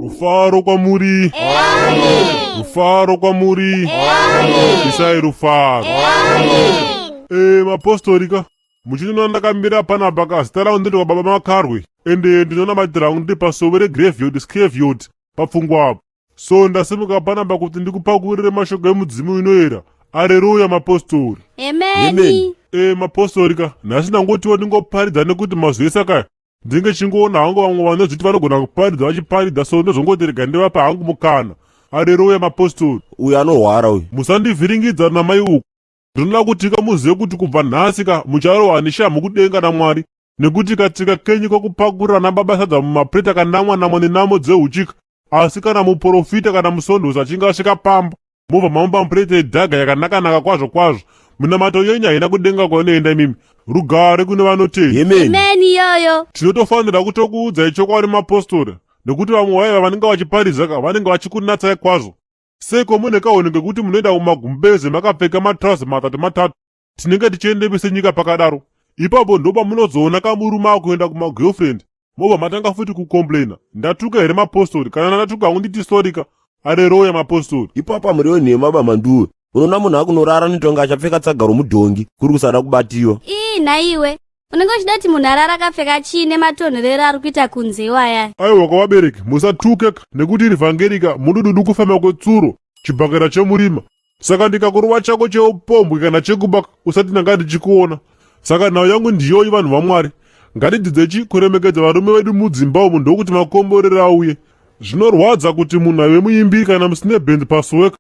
Rufaro kwamuri. Amen. Rufaro kwamuri. Amen. Isai rufaro. Amen. Eh, mapostori ka muchinoona ndakamira panapa ka zita rangu ndiri baba Makarwe ende ndinonamatira hangu ndiri pasowe regraveyard scraveyard papfungwa apo. So ndasimuka panapa kuti ndikupakurire mashoko emudzimu inoera. Areruya mapostori. Amen. Eh, mapostori ka nhasi ndangotiwo ndingoparidza nekuti mazuva ese akaya ndinge chingoona hangu vamwe vanozviti vanogona kuparidza vachiparidza so ndozongoti rega ndivapa hangu mukana. Areruya mapostori. Uyu anorwara uyu. Musandivhiringidza namai uku. Ndinoda kuti ka muzive kuti kubva nhasi ka mucharohwa neshamhu kudenga naMwari nekuti katsika kenyu kokupakurira nababa sadza mumapureti akanamwa namwa nenamo dzeuchika asi kana muporofita kana musondosi achinge asvika pamba mobva mamupa mupureti yedhaga yakanakanaka kwazvo kwazvo minamato yenyu haina kudenga kwainoenda imimi rugare kune vanotenda. Amen. Amen iyoyo. Tinotofanira kutokuudzai chokwadi mapostori nekuti vamwe vaiva vanenge vachiparidza ka vanenge vachikunatsai kwazvo. Seiko mune kahunhu kekuti munoenda kumagumbeze makapfeka matrouse matatu matatu tinenge tichiendepese nyika pakadaro ipapo ndopamunozoona kamurume akuenda kumagirlfriend mobva matanga futi kucomplaina ndatuka here mapostori kana ndatuka hangu nditi sorika areroya mapostori. Ipapa muriwo nhema bamanduwe unoona munhu akunorara netonga achapfeka tsaga romudhongi kuri kusada kubatiwa. Ii nhaiwe unenge uchida kuti munhu arara akapfeka chii nematonhorero ari kuita kunze iwaya. Aiwa kwavabereki musatuke nekuti iri vhangerika mudududu kufema kwetsuro chibhakera chemurima saka ndikakurova chako cheupombwe kana chekuba usati ndanga ndichikuona saka nhau yangu ndiyoyi vanhu vamwari ngatidzidzechi kuremekedza varume vedu mudzimba umu ndokuti makomborero auye zvinorwadza kuti munhu aive muimbiri kana musine band paswek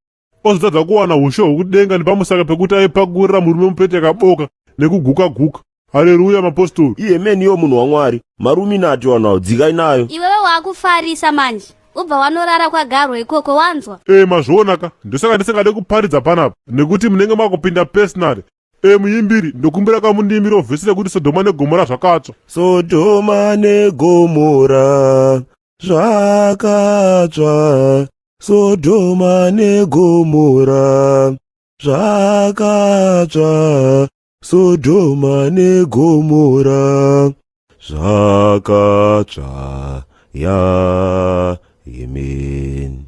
ozotadza kuwana ushe hwekudenga nepamusaka pekuti aipakurira murume mupete yakaboka nekuguka guka hareruya mapostori. Ihemeni iyo munhu wamwari maruminati vanhu avo dzikai nayo. Iwewe waakufarisa manje ubva wanorara kwagarwa ikoko wanzwa. E mazvionaka ndosaka ndisingade kuparidza panapa nekuti munenge makupinda personally. E muimbiri ndokumbira kamundiimbiro vhesi rekuti Sodhoma neGomora zvakatsva. Sodhoma neGomora zvakatsva Sodhoma neGomora zvakatsva Sodhoma neGomora zvakatsva ya amen.